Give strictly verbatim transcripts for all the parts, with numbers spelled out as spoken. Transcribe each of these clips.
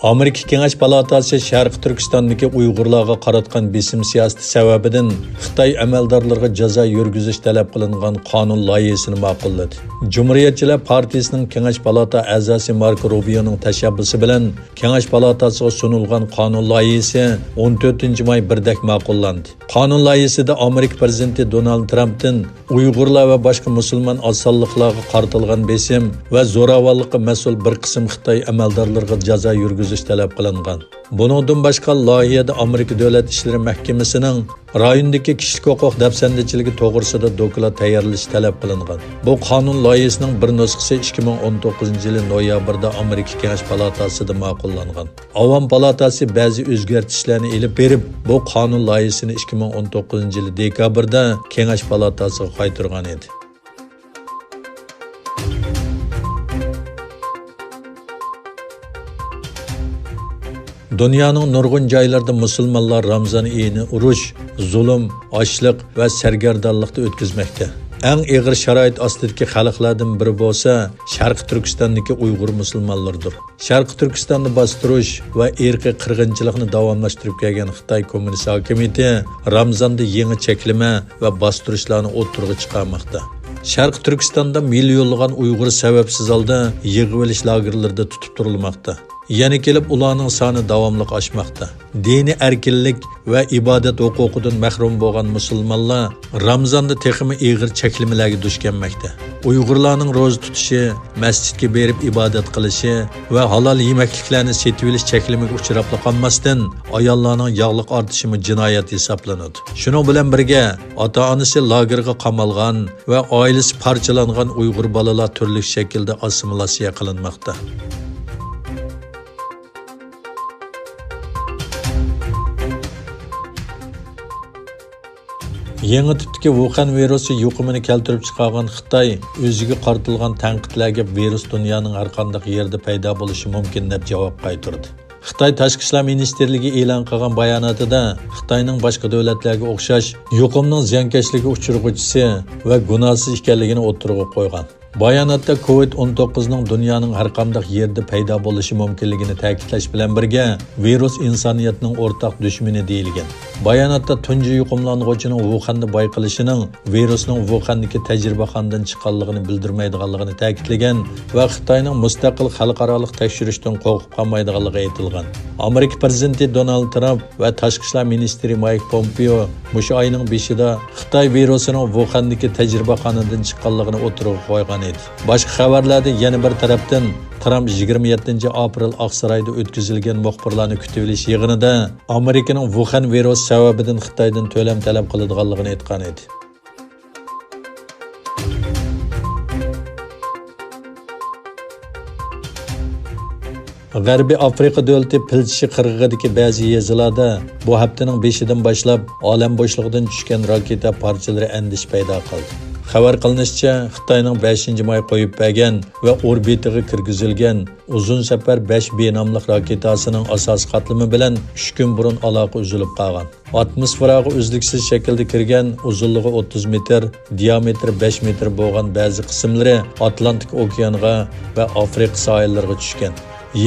ئامېرىكا كېڭەش پالاتاسى شەرقىي تۈركىستاندىكى ئۇيغۇرلارغا قاراتقان بېسىم سىياسىتى سەۋەبىدىن خىتاي ئەمەلدارلىرىغا جازا يۈرگۈزۈش تەلەپ قىلىنغان قانۇن لايىھىسىنى ماقۇللىدى. جۇمھۇرىيەتچىلەر پارتىيىسىنىڭ كېڭەش پالاتا ئەزاسى ماركو روبىيونىڭ تەشەببۇسى بىلەن كېڭەش پالاتاسىغا سۇنۇلغان قانۇن لايىھىسى ئون تۆتىنچى ماي بىردەك ماقۇللاندى. قانۇن لايىھىسىدە ئامېرىكا پىرېزىدېنتى دونالد ترامپتىن ئۇيغۇرلار ۋە باشقا مۇسۇلمان ئاز سانلىقلارغا قارىتىلغان بېسىم ۋە زوراۋانلىققا مەسئۇل بىر قىسىم خىتاي ئەمەلدارلىرىغا جازا يۈرگۈزۈش تەلەپ قىلىنغان. بۇنىڭدىن باشقا، لايىھەدە ئامېرىكا دۆلەت ئىشلىرى مەھكىمىسىنىڭ رايوندىكى كىشىلىك ھوقۇق دەپسەندىچىلىكى توغرىسىدا دوكلات تەييارلىشى تەلەپ قىلىنغان. بۇ قانۇن لايىھىسىنىڭ بىر نۇسخىسى ئىككى مىڭ ئون توققۇزىنچى يىلى نويابىردا ئامېرىكا كېڭەش پالاتاسىدا ماقۇللانغان. ئاۋام پالاتاسى بەزى ئۆزگەرتىشلەرنى ئېلىپ بېرىپ، بۇ قانۇن لايىھىسىنى ئىككى مىڭ ئون توققۇزىنچى يىلى دېكابىردا كېڭەش پالاتاسىغا قايتۇرغان ئىدى. دۇنيانىڭ نۇرغۇن جايلىرىدا مۇسۇلمانلار رامزان ئېيىنى ئۇرۇش، زۇلۇم، ئاچلىق ۋە سەرگەردانلىقتا ئۆتكۈزمەكتە. ئەڭ ئېغىر شارائىت ئاستىدىكى خەلقلەردىن بىرى بولسا، شەرقىي تۈركىستاندىكى ئۇيغۇر مۇسۇلمانلىرىدۇر. شەرقىي تۈركىستاندا باستۇرۇش ۋە ئىرقىي قىرغىنچىلىقنى داۋاملاشتۇرۇپ كەلگەن خىتاي كوممۇنىست ھاكىمىيىتى رامزاندا يېڭى چەكلىمە ۋە باستۇرۇشلارنى ئوتتۇرىغا چىقارماقتا. شەرقىي تۈركىستاندا مىليونلىغان ئۇيغۇر سەۋەبسىز ھالدا يىغىۋېلىش لاگېرلىرىدا تۇتۇپ تۇرۇلماقتا. يەنە كېلىپ ئۇلارنىڭ سانى داۋاملىق ئاشماقتا. دىنىي ئەركىنلىك ۋە ئىبادەت ھوقۇقىدىن مەھرۇم بولغان مۇسۇلمانلار رامزاندا تېخىمۇ ئېغىر چەكلىمىلەرگە دۇچ كەلمەكتە. ئۇيغۇرلارنىڭ روزا تۇتۇشى، مەسچىتكە بېرىپ ئىبادەت قىلىشى ۋە ھالال يېمەكلىكلەرنى سېتىۋېلىش چەكلىمىگە ئۇچراپلا قالماستىن، ئاياللارنىڭ ياغلىق ئارتىشىمۇ جىنايەت ھېسابلىنىدۇ. شۇنىڭ بىلەن بىرگە، ئاتا-ئانىسى لاگېرغا قامالغان ۋە ئائىلىسى پارچىلانغان ئۇيغۇر بالىلار تۈرلۈك شەكىلدە ئاسسىمىلياتسىيە قىلىنماقتا. يېڭى تىپتىكى ۋۇخەن ۋىرۇسى يۇقۇمىنى كەلتۈرۈپ چىقارغان خىتاي ئۆزىگە قارىتىلغان تەنقىدلەرگە ۋىرۇس دۇنيانىڭ ھەرقانداق يېرىدە پەيدا بولۇشى مۇمكىن دەپ جاۋاب قايتۇردى. خىتاي تاشقى ئىشلار مىنىستىرلىكى ئېلان قىلغان باياناتىدا خىتاينىڭ باشقا دۆلەتلەرگە ئوخشاش يۇقۇمنىڭ زىيانكەشلىككە ئۇچرىغۇچىسى ۋە گۇناھسىز ئىكەنلىكىنى ئوتتۇرىغا قويغان. باياناتتا كوۋىد ئون توققۇزنىڭ دۇنيانىڭ ھەرقانداق يېرىدە پەيدا بولۇشى مۇمكىنلىكىنى تەكىتلەش بىلەن بىرگە، ۋىرۇس ئىنسانىيەتنىڭ ئورتاق دۈشمىنى دېيىلگەن. باياناتتا تۇنجى يۇقۇملانغۇچىنىڭ ۋۇخەندە بايقىلىشىنىڭ ۋىرۇسنىڭ ۋۇخەندىكى تەجرىبىخانىدىن چىققانلىقىنى بىلدۈرمەيدىغانلىقىنى تەكىتلىگەن ۋە خىتاينىڭ مۇستەقىل خەلقئارالىق تەكشۈرۈشتىن قورقۇپ قالمايدىغانلىقى ئېيتىلغان. ئامېرىكا پىرېزىدېنتى دونالد ترامپ ۋە تاشقى ئىشلار مىنىستىرى مايك پومپېئو مۇشۇ ئاينىڭ بېشىدا خىتاي ۋىرۇسىنىڭ ۋۇخەندىكى تەجرىبىخانىدىن چىققانلىقىنى ئوتتۇرىغا قويغان ئىدى. باشقا خەۋەرلەردە يەنە بىر تەرەپتىن، ترامپ يىگىرمە يەتتىنچى ئاپرېل ئاقسارايدا ئۆتكۈزۈلگەن مۇخبىرلارنى كۈتۈۋېلىش يىغىنىدا ئامېرىكىنىڭ ۋۇخەن ۋىرۇسى سەۋەبىدىن خىتايدىن تۆلەم تەلەپ قىلىدىغانلىقىنى ئېيتقان ئىدى. غەربىي ئافرىقا دۆلىتى پىلچىشى قىرغىقىدىكى بەزى يېزىلاردا بۇ ھەپتىنىڭ بېشىدىن باشلاپ ئالەم بوشلۇقىدىن چۈشكەن راكېتا پارچىلىرى ئەندىشە پەيدا قىلدى. خەۋەر قىلىنىشىچە، خىتاينىڭ بەشىنچى ماي قويۇپ بەرگەن ۋە ئوربىتىغا كىرگۈزۈلگەن ئۇزۇن سەپەر بەش بى ناملىق راكېتاسىنىڭ ئاساسىي قاتلىمى بىلەن ئۈچ كۈن بۇرۇن ئالاقە ئۈزۈلۈپ قالغان. ئاتموسفېراغا ئۈزلۈكسىز شەكىلدە كىرگەن، ئۇزۇنلۇقى ئوتتۇز مېتىر، دىيامېتىرى بەش مېتىر بولغان بەزى قىسىملىرى ئاتلانتىك ئوكيانغا ۋە ئافرىقا ساھىللىرىغا چۈشكەن.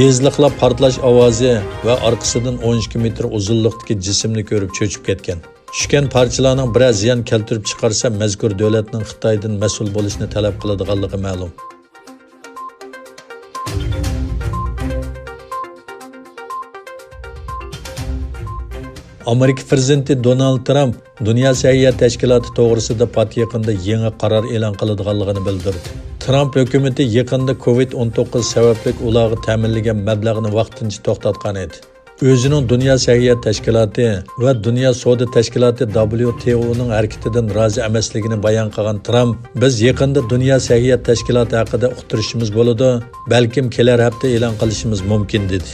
يېزىلىقلار پارتلاش ئاۋازى ۋە ئارقىسىدىن ئون ئىككى مېتىر ئۇزۇنلۇقتىكى جىسىمنى كۆرۈپ چۆچۈپ كەتكەن. چۈشكەن پارچىلارنىڭ بىرەر زىيان كەلتۈرۈپ چىقارسا، مەزكۇر دۆلەتنىڭ خىتايدىن مەسئۇل بولۇشنى تەلەپ قىلىدىغانلىقى مەلۇم. ئامېرىكا پىرېزىدېنتى دونالد ترامپ دۇنيا سەھىيە تەشكىلاتى توغرىسىدا پات يېقىندا يېڭى قارار ئېلان قىلىدىغانلىقىنى بىلدۈردى. ترامپ ھۆكۈمىتى يېقىندا كوۋىد ئون توققۇز سەۋەبلىك ئۇلارغا تەمىنلىگەن مەبلەغنى ۋاقتىنچە توختاتقان ئىدى. ئۆزىنىڭ دۇنيا سەھىيە تەشكىلاتى ۋە دۇنيا سودا تەشكىلاتى دابليۇ تى ئونىڭ ھەرىكىتىدىن رازى ئەمەسلىكىنى بايان قىلغان ترامپ، بىز يېقىندا دۇنيا سەھىيە تەشكىلاتى ھەققىدە ئۇقتۇرۇشىمىز بولىدۇ، بەلكىم كېلەر ھەپتە ئېلان قىلىشىمىز مۇمكىن، دېدى.